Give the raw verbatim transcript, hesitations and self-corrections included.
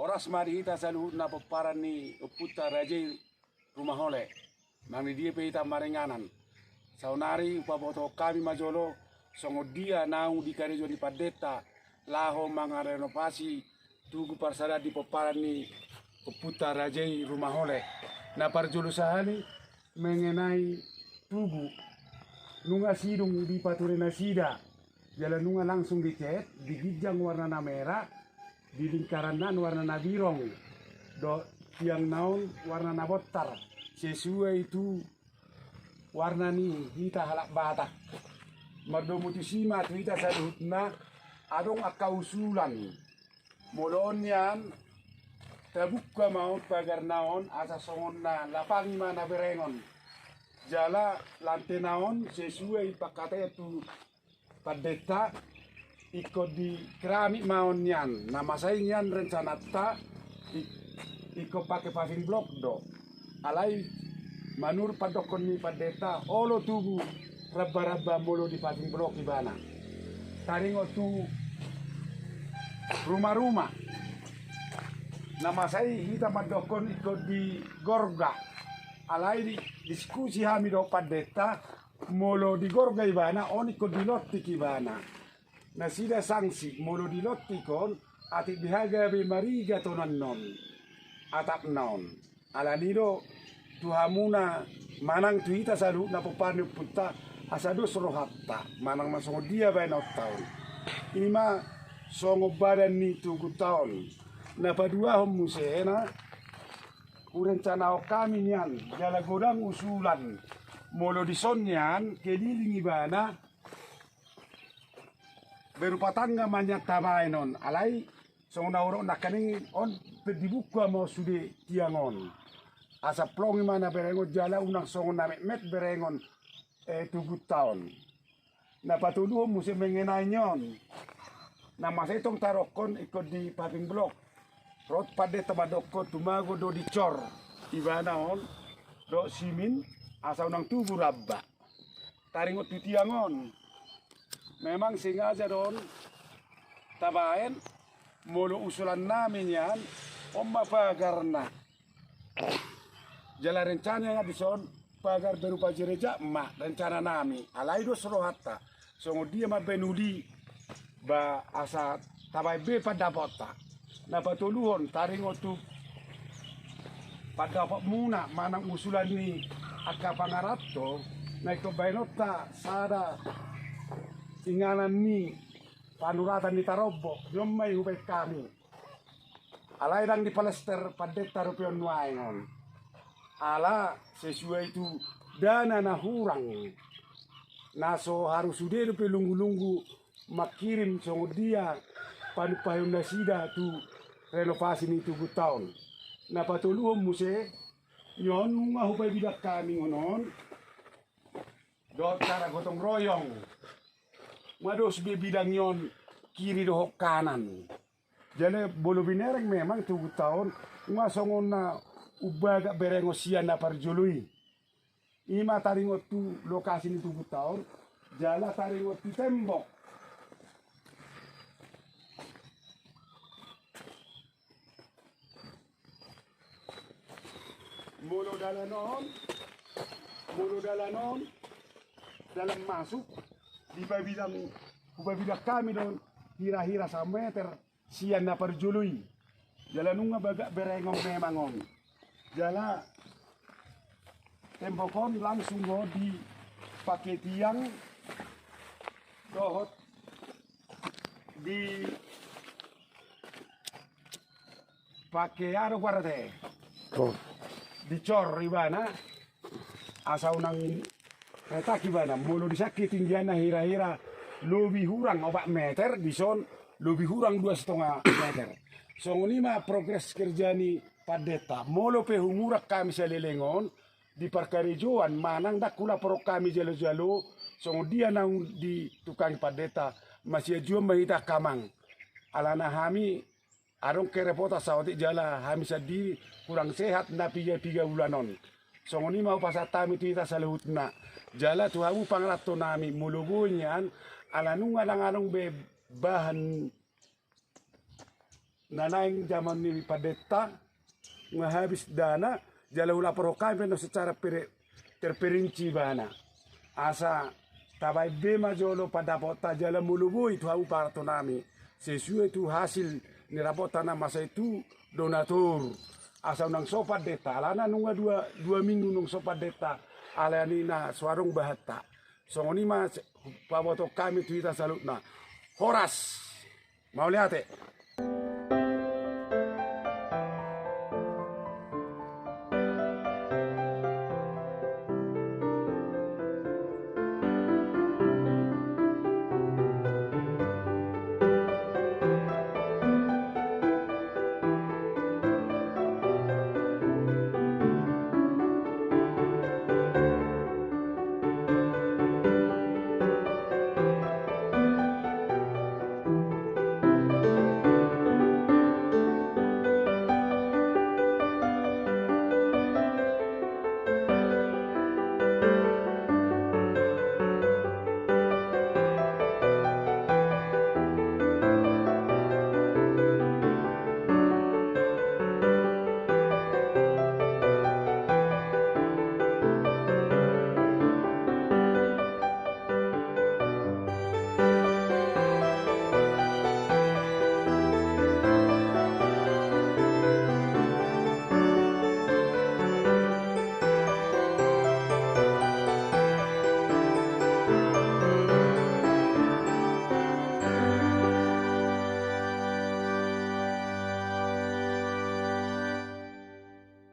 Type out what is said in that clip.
Horas ma di hita saluhutna pomparan ni ompunta Raja i Rumahole. Manang di dia pe hita maringanan, saonari hupabotohon hami ma jolo songon dia naung di karejo ni pandita laho mangarenovasi tugu parsadaan di pomparan ni ompunta Raja i Rumahole. Na parjolo sahali mengenai tugu, nunga sidung dipature nasida, jala nunga langsung dicet, di ginjang warna na merah, di lingkaran na warna na birong, dohot tiang na on warna na bontar, sesuai tu warna ni hita halak Batak. Mardomu tusi ma tu hita saluhutna, adong angka usulan. Molo on nian, tabuka ma on pagar na on asa songon na lapang i ma na berengon. Jala lante na on sesuai pangkataion tu pandita, ingkon di keramik ma on nian. Na masa i nian rencananta i-, ingkon pake paving block do. Alai manurut pandokkon ni pandita, olo tubu ramba-ramba molo di paving block ibana. Taringot tu ruma-ruma, na masa i hita mandokkon ingkon di gorga. Alai di-, diskusi hami dohot pandita, molo di gorga ibana, on ingkon di lontik ibana. Nasida sangsi, molo di lontik on, atik beha gabe mariga tonan on, atap na on. Alani do tu hamuna manang tu hita saluhutna pomparan ni ompunta, asa dos rohanta manang na songon dia baenonta on. I ma songon badan ni tugunta on. Na paduahon muse na hurencanahon hami nian, jala godang usulan. Molo dison nian keliling ibana, berupa tangga ma nian tabaen on. Alai songon na hudok nangkaning on pe dibuka ma on sude tiang on, asa plong i ma na berengon jala unang songon na metmet berengon, eh, tugunta on. Na patoluhon muse mengenai ni on, na masa i tong tadokkon ingkon di paving block. Ro pandita mandokkon tumagon do dicor ibana on dohot simin asa unang tubu ramba. Taringot tu tiang on, memang sengaja do on tabaen. Molo usulan nami nian, on ma pagarna. Jala rencana na dison pagar berupa jerejak ma rencana nami. Alai dos rohanta, songon dia mambaen uli, ba asa tabaen be pandapotta. Na patoluhon, taringot tu pandapotmuna manang usulan ni angka pangaranto na ingkon baenonta sada inganan ni panuratan ni tarombo, on ma i hubaen hami. Alai ndang dipalester pandita dope on nuaeng on. Ala sesuai tu dana na hurang, na so haru sude dope lunggu-lunggu mangkirim songon dia panumpahion nasida tu renovasi ni tugunta on. Na patoluhon muse, i on nunga hupabilang hami on, dohot cara gotong royong. Nunga dos be bidang i on kiri dohot kanan. Jala molo binereng memang tugunta on, nunga songon na umbagak berengon sian na parjolo i. I ma taringot tu lokasi ni tugunta on, jala taringot tu tembok. Molo dalan on, molo dalan on, dalan masuk, dipabilang, hupabilang hami do on hira-hira sameter sian na parjolo i. Jala nunga bagak berengon memang on. Jala tembok on langsung do dipake tiang dohot di pake aha do goarna ate? Cor. Dicor ibana. Asa unang retak ibana. Molo dison ketinggianna hira-hira lobi hurang opat meter, dison lobi hurang dua setengah meter. Songon i ma progres kerja ni pandita. Molo pe humurang hami saleleng on di parkarejoan manang ndang hulaporhon hami jalo-jalo songon dia naung ditukangi pandita, masianjuan ma hita angka amang. Alana hami adong kerepotan saotik jala hami sandiri kurang sehat na piga-piga bulan on. Songon i ma hupasahat hami tu hita saluhutna. Jala tu hamu pangaranto nami, molo boi nian, ala nunga ndang adong be bahan na naeng jaman ni pandita, nunga habis dana, jala hulaporhon hami pe na secara pere-, terperinci ibana. Asa tabaen be ma jolo pandapotta jala molo boi tu hamu partonami, sesuai tu hasil ni rapotta na masa itu donatur. Asa unang so pandita, alana nunga dua, dua minggu nunga so pandita, alani na so adong bahatta. Songon i ma se-, pabotohon hami tu hita saluhutna. Horas. Mauliate.